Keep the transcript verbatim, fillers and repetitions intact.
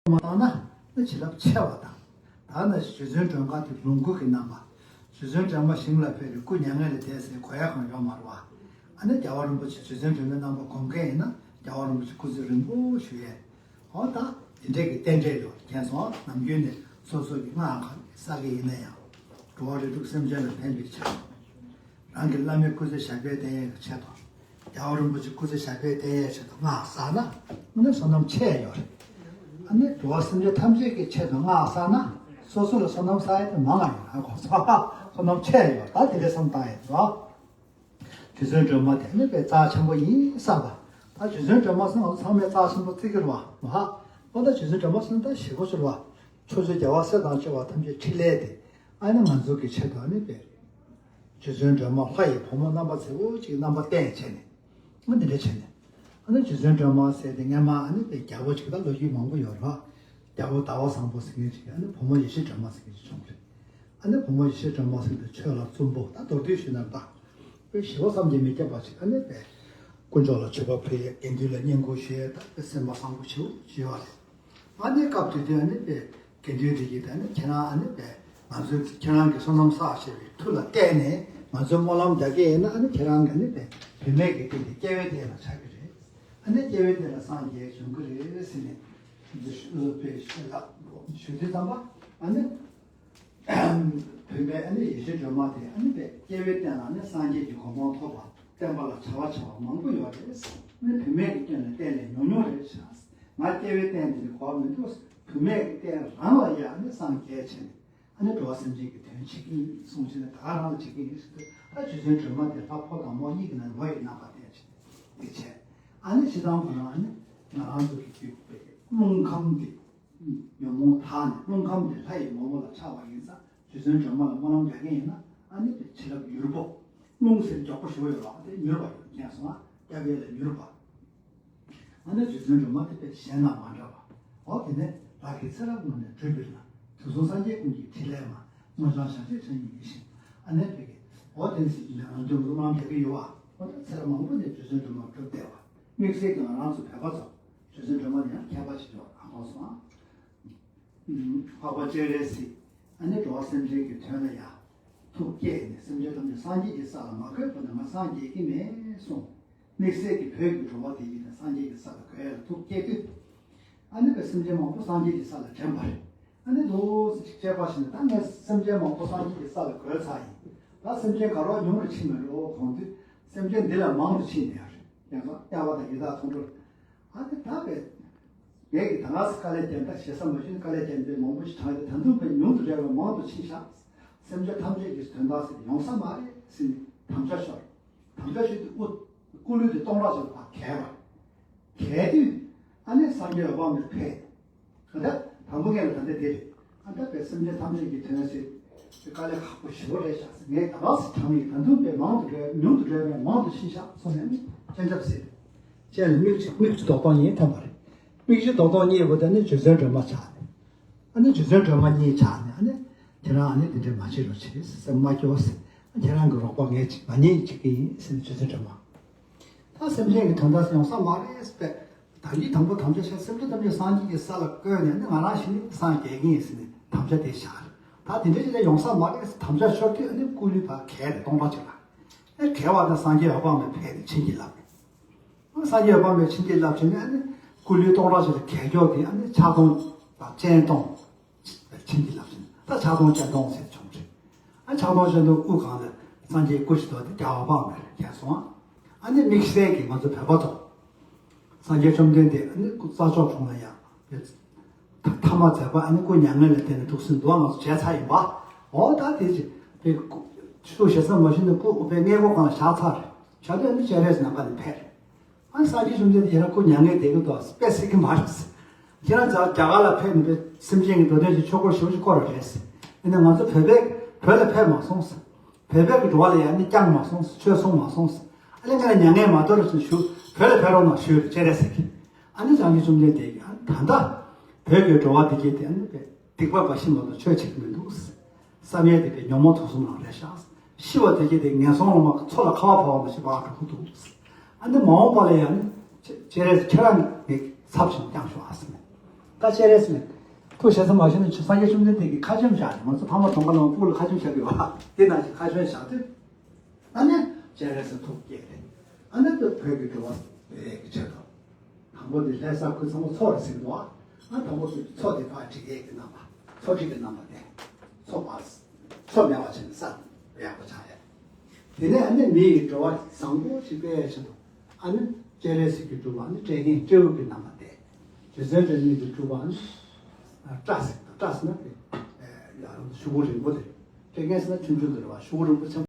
མ་བཏང་ན་ནི་བྱིན་རླབས་ཆེ་བ་དང་། ད་ནི་རྗེ་བཙུན་སྒྲོལ་དཀར་དེ་ལོངས་སྐུ་གི་རྣམ་པ། རྗེ་བཙུན་སྒྲོལ་མ་ཞིང་ལ་ཕེབས་ཏེ་སྐུ་མྱ་ངན་ལས་འདས་ཟེར་གོ་ཡ་གང་ཡོད་མ་རེད་བ། ཨ་ནི་རྒྱལ་བ་རིན་པོ་ཆེ་རྗེ་བཙུན་སྒྲོལ་མའི་རྣམ་པ་སྒོམ་མཁན་ཡིན་ན་རྒྱལ་བ་རིན་པོ་ཆེ་སྐུ་ཚེ་རིང་པོ་བཞུགས་ཡས། འོ་ད་དེ་འདྲས་ཀྱི་རྟེན་འབྲེལ་ཡོད་མཁན་སོང་། ནམ་རྒྱུན་ནས་སོ་སོ་གི་སྔགས་གང་བསགས་ཀྱི་ཡིན་ན་ཡང་འགྲོ་བ་རིགས་དྲུག་སེམས་ཅན་ལ་ཕན་པའི་ཆེད་དུ། རང་གི་བླ་མའི་སྐུ་ཚེ་ཞབས་པད་བརྟན་ཡས་ཀྱི་ཆེད་དུ། རྒྱལ་བ་རིན་པོ་ཆེ་སྐུ་ཚེ་ཞབས་པད་བརྟན་ཡས་ཆེད་དུ་སྔགས་བསགས་ན་ཨ་ནི་བསོད་ནམས་ཆེ་ཡོད་རེད། ཨ་ནི་འགྲོ་བ་སེམས་ཅན་ཐམས་ཅད་ཀྱི་ཆེད་དུ་སྔགས་བསགས་ན་སོ་སོ་ལ་བསོད་ནམས་བསགས་ཡས་དེ་མང་བ་ཡོད་རེད། ཨ་གོ་སོང་། བསོད་ནམས་ཆེ་ཡོད། ད་དེ་འདྲས་བསམ་བཏང་ཡས་འགྲོ། རྗེ་བཙུན་སྒྲོལ་མ་དེ་ནི་དཔེ་རྩ་ཆེན་པོ་ཡིན་བསམ་པ། ད་རྗེ་བཙུན་སྒྲོལ་མ་ཟེར་ང་ཚོ་ཚང་མས་རྩ་ཆེན་པོ་བརྩི་གི་རེད་བ། མ་ཧ། འོ་ད་རྗེ་བཙུན་སྒྲོལ་མ་ཟེར་ན་ད་ཞེ་པོ་ཅིག་རེད་བ། ཕྱོགས་བཅུའི་རྒྱལ་བ་སྲས་དང་བཅས་པ་ཐམས་ཅད་ཕྲིན་ལས་དེ། ཨ་ནི་ང་ཚོ་གི་ཆེད་དུ་ཨ་ནི་དཔེ། རྗེ་བཙུན་སྒྲོལ་མ་ལྷ་ཡི་བུ་མོ་རྣམ་པ་མཛེས་པོ་ཅིག་རྣམ་པ་བསྟན་བྱས་ནས། ཨ་འདི་འདྲ་བྱས་ནས། ཨ་ནི་རྗེ་བཙུན་སྒྲོལ་མ་ཟེར་དེ་སྔས་མ་ཨ་ནི་དཔེ་རྒྱལ་པོ་ཅིག་ད་ལོ་རྒྱུས་མང་པོ་ཡོད་རེད་བ། རྒྱལ་པོ་ཟླ་བ་བཟང་པོ་ཟེར་མཁན་ཅིག་ཨ་ནི་བུ་མོ་ཡེ་ཤེས་སྒྲོལ་མ་ཟེར་མཁན་ཅིག་བྱུང་རེད། ཨ་ནི་བུ་མོ་ཡེ་ཤེས་སྒྲོལ་མ་ཟེར་དེ་ཆོས་ལ་བཙུན་པོ། ད་མདོར་བསྡུས་ཞུས་ན་ད། དཔེ་ཞི་བ་བསམ་གྱིས་མི་ཁྱབ་པ་ཞིག་ཨ་ནི་དཔེ། དཀོན་མཆོག་ལ་མཆོད་པ་ཕུལ་ཡས། དགེ་འདུན་ལ་བསྙེན་བཀུར་ཞུ་ཡས། ད་དཔེ་སེམས་པ་བཟང་པོ་ཞེ་པོ་ཅིག་ཡོད་རེད། ཨ་ནི་སྐབས་དེ་དུས་ཨ་ནི་དཔེ་དགེ་འདུན་དེ་གིས་ད་ནི་ཁྱེད་རང་ཨ་ནི་དཔེ་ང་ཚོས་ཁྱེད་རང་གི་བསོད་ནམས་བསགས་བྱས་པའི་མཐུ་ལ་བརྟེན་ནས་ང་ཚོའི་སྨོན་ལམ་རྒྱག་གི་ཡིན་ན་ཨ་ནི་ཁྱེད་རང་གི་ཨ་ནི་དཔེ་བུད་མེད་ཀྱི་རྟེན་དེ་སྐྱེ་བའི་རྟེན་ལ་ཆགས་ཀྱི་རེད། ཨ་ནི་སྐྱེ་བའི་རྟེན་ལ་སངས་རྒྱས་འབྱུང་གི་རེད་ཟེར་ནས་འདི་ཞུ་དཔེ་ཞུ་ལ་ཞུ་དུས་ཙམ་པ་ཨ་ནི། བུད་མེད་ཨ་ནི་ཡེ་ཤེས་སྒྲོལ་མ་དེ་ཨ་ནི་དཔེ་སྐྱེ་བའི་རྟེན་ལ་ནི་སངས་རྒྱས་ཀྱི་གོ་འཕང་ཐོབ་པ་བསྟན་པ་ལ་བྱ་བ་བྱ་བ་མང་པོ་ཡོད་རེད། ཨ་ནི་བུད་མེད་ཀྱི་རྟེན་ལ་བརྟེན་ནས་ཉུང་ཉུང་རེད་ཤག་ང་སྐྱེ་བའི་རྟེན་དེ་ནི་གོ་བ་མི་འདུག་བུད་མེད་ཀྱི་རྟེན་རང་ལ་ཡ་ཨ་ནི་སངས་རྒྱས་བྱས་ནས་ཨ་ནི་འགྲོ་བ་སེམས་ཅན་གྱི་དོན་བྱེད་ཀྱི་ཡིན་གསུངས་བྱས་ནས་ད་ག་རང་ལ་བྱེད་ཀྱི་ཡིན་ཟེར་དུས། ད་རྗེ་བཙུན་སྒྲོལ་མ་དེ་ལྷ་ཕོ་དང་མོ་གཉིས་ཀྱི་ནང་མོ་ཡི་རྣམ་པ་བསྟན་བྱས་འདི་བྱས། ཨ་ནི་ཇི་ལྟར་ཁོ་ན་ཨ་ནི་ང་རང་ཚོ་གི་རྒྱུད་པའི་རླུང་ཁམས་དེ། ཉོན་མོངས་དག་ནས་རླུང་ཁམས་དེ་ལྷ་ཡི་ངོ་བོ་ལ་ཆགས་པ་ཡིན་ཙང་རྗེ་བཙུན་སྒྲོལ་མ་ལ་སྨོན་ལམ་རྒྱག་མཁན་ཡིན་ན་ཨ་ནི་དེ་བྱིན་རླབས་མྱུར་པོ། རླུང་ཟེར་མགྱོགས་པོ་ཞེ་པོ་ཡོད་རེད་བ། དེ་མྱུར་བ་ཡོད་མཁན་སོང་ང་སྐྱབས་ཡས་ལ་མྱུར་བ། ཨ་ནི་རྗེ་བཙུན་སྒྲོལ་མ་དེ་དཔེ་གཞན་དང་མ་འདྲ་བ། འོ་དེ་ནས་བདག་གིས་ཚེ་རབས་སྔོན་ནས་བསྒྲུབས་པའི་ལམ། དུས་གསུམ་སངས་རྒྱས་ཀུན་གྱི་ཕྲིན་ལས་མ། མངོན་བྱང་ཞལ་བྱེད་བྱང་ཉིད་ཡིད་བཞིན། ཨ་ནི་དཔེ་གི། འོ་དེ་ནས་ང་རང་ཚོ་སྨོན་ལམ་རྒྱག་གི་ཡོད་བ། འོ་ད་ཚེ་རབས་མང་པོ་ནས་རྗེ་བཙུན་སྒྲོལ་མ་བསྒྲུབས་བསྡད་བ། དམིགས་བསལ་གྱི་ང་རང་ཚོ་བོད་པ་ཚོ། རྗེ་བཙུན་སྒྲོལ་མ་ནི་ཡང་མཁས་པ་ཞིག་ཡོད་ཨ་གོ་སོང་ཨ། འཕགས་པ་སྤྱན་རས་གཟིགས། ཨ་ནི་འགྲོ་བ་སེམས་ཅན་གྱི་དོན་ལ་ཡང་། ཐུགས་བསྐྱེད་ནས་སེམས་ཅན་ཐམས་ཅད་སངས་རྒྱས་ཀྱི་ས་ལ་མ་བཀོད་བར་དུ་ང་སངས་རྒྱས་ཀྱི་མེད་གསུངས། དམིགས་བསལ་གྱི་བོད་ཀྱི་འགྲོ་བ་དེ་ཡིན་ན་སངས་རྒྱས་ཀྱི་ས་ལ་བཀོད་ཡ་ལ་ཐུགས་བསྐྱེད་དུས། ཨ་ནི་བས་སེམས་ཅན་མང་པོ་སངས་རྒྱས་ཀྱི་ས་ལ་འདྲེན་པ་རེད། ཨ་ནི་འདུག་སེ་ཅིག་དཔྱད་པ་བྱས་ན་ད་ངས་སེམས་ཅན་མང་པོ་སངས་རྒྱས་ཀྱི་ས་ལ་བཀོད་ཚར་ཡིན། ད་སེམས་ཅན་ག་རོགས་ཉུང་རུ་ཕྱིན་མེད་འགྲོ་གོང་དུས་སེམས་ཅན་འདི་ལས་མང་དུ་ཕྱིན་ནས་རེད། ཡང་ན་དབྱེ་བ་དང་ཡི་དྭགས་མཐོང་གྲོལ། ཨ་ནི་ད་བས། ངས་ཀྱི་ད་ང་ས་དཀའ་ལས་བརྒྱབ་ད་ཞེ་ས་མ་ཞུས་ན་དཀའ་ལས་བརྒྱབ་འདི་མང་པོ་ཞིག་དྲངས་ཏེ་ད་དུང་བས་ཉུང་དུ་རེ་བ་མང་དུ་ཕྱིན་ཤག་སེམས་ཅན་ཐམས་ཅད་ཀྱི་དོན་དག་ཟེར་ཏེ་ཡོང་ས་མ་རེད་ཟེར་ནས་དམ་བཅའ་ཤོར། དམ་བཅའ་ཞུས་ཏེ་སྐུ། སྐུ་ལུས་དེ་སྟོང་ཕྲག་ཅིག་ལ་ཕར་གས་པ། གས་དུས། ཨ་ནི་སངས་རྒྱས་འོད་དཔག་མེད་ཕེབས། ད་ལྟ་དང་པོ་ངས་ལ་ད་ལྟ་དེ་རེད། ཨ་ད་པའི་སེམས་ཅན་ཐམས་ཅད་ཀྱི་དོན་ཟེར། དེ་དཀའ་ལས་ཁག་པོ་ཞེ་པོ་རེད་ཤག་ཟེར་ངས་ད་བར་སེ་དྲང་ཡིན། ད་དུང་པའི་མང་དུ་བྲལ་ཉུང་དུ་བྲལ་བའི་མང་དུ་ཕྱིན་ཤག་སོང་ནས་ནི་སྤྱན་ཆབ་ཟེར། སྤྱན་ལ་མིག་གཅིག་མིག་གཅིག་རྡོག་རྡོག་གཉིས་ཐོན་པ་རེད། མིག་གཅིག་རྡོག་རྡོག་གཉིས་པོ་དེ་ནི་རྗེ་བཙུན་སྒྲོལ་མ་ཆགས་ནས། ཨ་ནི་རྗེ་བཙུན་སྒྲོལ་མ་གཉིས་ཆགས་ནས་ཨ་ནི། ཁྱེད་རང་ཨ་ནི་དེ་འདྲས་མ་བྱེད་རོགས་བྱེད་ཟེར་མ་སྐྱོ་ཟེར། ཁྱེད་རང་གི་རོགས་པ་ངས་ཅིག་མ་ཉེས་བྱེད་ཀྱི་ཡིན་ཟེར་ནས་རྗེ་བཙུན་སྒྲོལ་མ། ད་སེམས་ཅན་གྱི་དོན་དག་ཡོང་ས་མ་རེད་ཟེར་པས། ད་གིན་དང་པོ་དམ་བཅའ་བྱས་སེམས་ཅན་ཐམས་ཅད་སངས་རྒྱས་ཀྱི་ས་ལ་བཀོད་ནས་ནི་ང་རང་ཞིག་ནི་སངས་རྒྱས་ཀྱི་ཡིན་ཟེར་ནས་དམ་བཅའ་དེ་བཞག་རེད། ད་དེ་འདྲ་ཞིག་ལས་ཡོང་ས་མ་རེད་ཟེར་དམ་བཅའ་ཤོར་དུས་ཨ་ནི་སྐུ་ལུས་ཕར་གས་ཏེ་སྟོང་ཕྲག་ཅིག་ལ། ཨེ་གས་པ་དང་སངས་རྒྱས་འོད་དཔག་མེད་ཕེབས་ཏེ་བྱིན་གྱིས་བརླབས། སངས་རྒྱས་འོད་དཔག་མེད་བྱིན་གྱིས་བརླབས་བྱས་ནས་ཨ་ནི་སྐུ་ལུས་སྟོང་ཕྲག་ཅིག་ལ་གས་འགྱོག་དེ་ཨ་ནི་ཕྱག་སྟོང་དང་སྤྱན་སྟོང་། བྱིན་གྱིས་བརླབས་ཤིང་ད་ཕྱག་སྟོང་སྤྱན་སྟོང་ཟེར་བྱུང་རེད། ཨ་ཕྱག་སྟོང་སྤྱན་སྟོང་དབུ་གང་ལ་སངས་རྒྱས་སྐུ་ཞིག་འདུག་སྟེ་རྒྱལ་བ་དཔག་མེད་རྒྱལ་སོང་། ཨ་ནི་དམིགས་བསལ་གྱིས་ང་ཚོ་བོད་པ་ཚོ། སངས་རྒྱས་བཅོམ་ལྡན་འདས་ཨ་ནི་སྐུ་རྩྭ་མཆོག་གྲོང་ལ་ཡང་། ཐ་མ་མཛད་པ་ཨ་ནི་སྐུ་མྱ་ངན་ལས་འདས་ནས་འདུག་སེ་འདུག་ང་ཚོ་བྱས་ཚར་ཡིན་པ། འོ་ད་དེ་ཅི། དཔེ་སྐུ། ཤུགས་ཞེ་ས་མ་ཞུས་ནས་སྐུ་དཔེ་མངལ་སྒོ་གང་ལ་བཞག་ཚར་རེད། བྱ་དུས་ཨ་ནི་སྤྱན་རས་གཟིགས་ནམ་མཁའ་ནས་ཕེབས། ཨ་སངས་རྒྱས་བཅོམ་ལྡན་འདས་ཁྱེད་རང་སྐུ་མྱ་ངན་འདས་ཀྱི་འདུག་དཔེ་སྲིད་ཀྱི་མ་རེད། ཁྱེད་རང་རྒྱ་རྒྱ་གར་ལ་ཕེབས་ནས་སེམས་ཅན་གྱི་འགྲོ་དོན་གྱི་ཆོས་སྐོར་ཞེ་པོ་ཅིག་བསྐོར་བ་རེད། ཡིན་ན་ང་ཚོ་བོད་པའི་བོད་ལ་ཕེབས་མ་སོང་ཟེར། བོད་པའི་གི་འགྲོ་བ་ལ་ཡང་ནི་བསྐྱངས་མ་སོང་ཟེར། ཆོས་གསུངས་མ་སོང་ཟེར། ཨ་ལས་ང་ལ་མྱ་ངན་མ་དོར་ཟེར་ཞུ། བོད་ལ་ཕེབས་རོགས་གནང་ཞུས་རེད་སྤྱན་རས་གཟིགས་ཀྱིས། ཨ་ནི་སངས་རྒྱས་བཅོམ་ལྡན་འདས་ཀྱིས་ཨ་ནི་ད་ལྟ་བོད་ཀྱི་འགྲོ་བ་འདི་གྱད་དེ་ཨ་ནི་བོད། སྡིག་པ་འབའ་ཞིག་མ་གཏོགས་ཆོས་བྱེད་ཀྱི་མི་འདུག་བསམ་ཡས་དེ་པའི་ཉོན་མོངས་དུག་གསུམ་རང་རེད་ཤག་ཤི་བ་དེ་གྱད་དེ་ངན་སོང་ལ་མ་མཚོ་ལ་ཁ་བ་བབས་པ་ཞིག་བག་འགྲོ་གི་འདུག་ཨ་ནི་མ་འོངས་པ་ལ་ཡང་ནི་སྤྱན་རས་ཁྱེད་རང་གི་ཚབ་བྱས་ནས་བསྐྱང་ཤོག་ཨ་ཟེར་ནས། ད་སྤྱན་རས་གཟིགས་ཐུགས་ཞེ་ས་མ་ཞུ་ནས་སངས་རྒྱས་བཅོམ་ལྡན་འདས་ཀྱིས་ཁ་ཆེམས་བཞག་ནས། ང་ཚོ་ཕ་མ་དམ་པ་རྣམས་དབུ་ལ་ཁ་ཆེམས་བཞག་གི་ཡོད་པ། དེ་ནང་བཞིན་ཁ་ཆེམས་བཞག་དུས། ཨ་ནི་སྤྱན་རས་གཟིགས་ཐུགས་བསྐྱེད་དེ། ཨ་ནི་ད་བོད་ཀྱི་འགྲོ་བ་སྤེལ་ཡས་ཀྱི་ཆེད་དུ། དང་པོ་དེ་ལྷ་ས་ཁུལ་ཚང་མ་མཚོ་རེད་ཟེར་གི་འདུག་ཨ་དང་པོ་དེ་མཚོ་དེ་ཕར་བསྒྲིགས་ཡས་ཀྱི་རྣམ་པ། མཚོ་བསྒྲིགས་ཀྱི་རྣམ་པ་དེ། མཚོ་མ། མཚོ་མེད་པ་བྱས་ནས་ས་ཡག་པོ་ཆགས་ཡས། དེ་ནས་ཨ་ནི་མི་ཡི་འགྲོ་བ་བཟང་པོ་ཞིག་སྤེལ་ཡས་ཆེད་དུ། ཨ་ནི་སྤྱན་རས་གཟིགས་ཀྱིས་བསྒྲུབས་པ་ཨ་ནི་བཀྲས་རྒྱན་སྤྲེའུ་གི་རྣམ་པ་དེ། རྗེ་བཙུན་འདྲ་མཉམ་གྱིས་བསྒྲུབས་པ་ཨ་ནི། སྐྲ་ཟེར་གི་འདུག་སྐྲ་ཟེར་ན་དེ། ཡ་ཤོག་བུ་རིང་པོ་དེ། བཀྲས་རྒྱན་ཟེར་ན་ཆུང་ཆུང་དེ་རེད་པ། ཤོག་བུ་རིང་པོ་ཆེན་པོ།